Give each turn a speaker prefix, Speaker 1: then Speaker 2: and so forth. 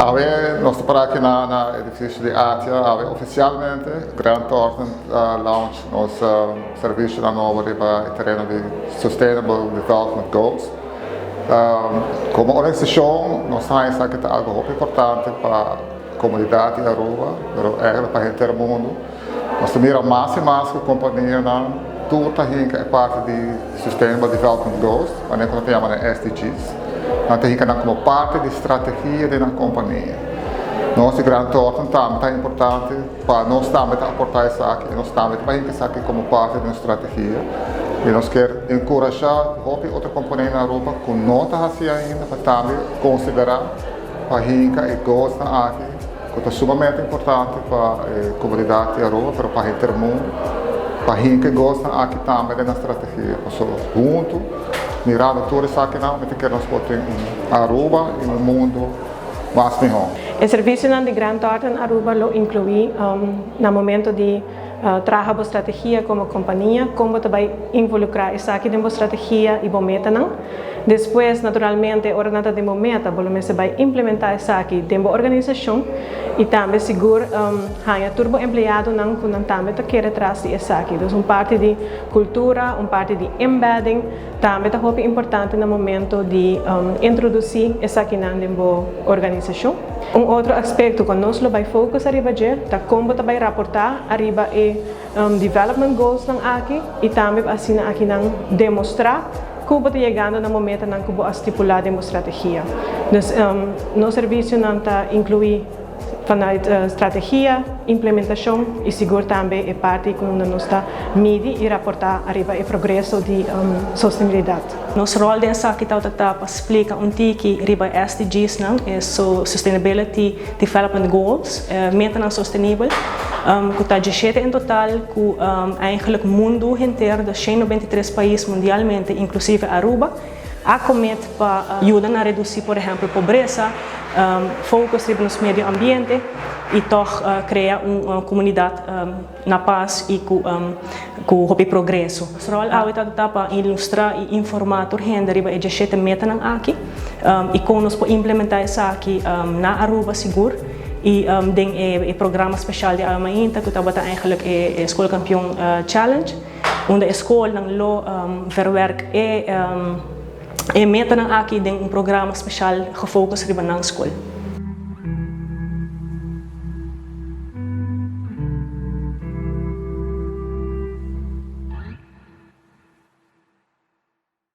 Speaker 1: Awe nos ta para aki na edificio di ATIA. Awe oficialmente Grant Thornton a launch nos servicionan nobo riba e tereno di Sustainable Development Goals. Como organisacion nos ta haña esaki ta algo hopi importante pa comunidad di Aruba, pero eigenlijk pa henter mundo. Nos ta mira mas y mas cu companianan tur ta hinca e parti di Sustainable Development Goals, manera cu nan ta yama nan SDGs. Nan ta hinca nan como parti di strategia di nan compania. Nos di Grant Thornton tambe ta importante pa nos tambe ta aporta esaki y nos tambe ta hinca esaki como parti di nos strategia. Y nos kier encurasha hopi otro compania na Aruba cu no ta haci ainda pa tambe considera pa hinca e goalsnan aki cu ta sumamente importante pa e comunidad di Aruba, pero pa henter mundo, pa hinca e goalsnan aki tambe den nan strategia. Pasobra hunto, mirando tur esakinan, mi ta kere nos por tin un Aruba y un mundo mas miho.
Speaker 2: E servicionan di Grant Thornton Aruba lo inclui na momento di traha bo strategia como compania, con bo ta bay involucra esaki den bo strategia y bo metanan. Despues, naturalmente, ora nan ta den bo meta, bo lo mester bay implementa esaki den bo organisacion y tambe sigur haña tur bo empleadonan cu nan tambe ta kere tras di esaki. Dus un parti di cultura, un parti di embedding tambe ta hopi importante na momento di introduci esakinan den bo organisacion. Un otro aspecto cu nos lo bay focus ariba dje ta con bo ta bay raporta ariba e development goalsnan aki y tambe pa asina akinan demostra cu bo ta yegando na momentonan cu bo a stipula den bo strategia. Dus nos servicionan ta inclui vanuit strategia, implementacion y sigur tambe e parti cu nos ta midi y raporta ariba e progreso di sostenibilidad.
Speaker 3: Nos rol den esaki ta pa splica un tiki riba SDGs nan, e so Sustainability Development Goals, metanan sostenibel, cu ta 17 in total, cu eigenlijk mundo henter, dus 193 pais mundialmente, inclusive Aruba, a commit pa yuda na reduci, por ehempel, pobresa, focus riba nos medio ambiente y toch crea un comunidad na paz y cu hopi progreso. Nos rol awe ta pa ilustra y informa tur hende riba e 17 metanan aki y con nos por implementa esaki na Aruba sigur y den e programa special di awe mainta cu tabata eigenlijk e School Campeon Challenge, unda e scolnan lo verwerk e metanan aki den un programa special gefocust riba nan school.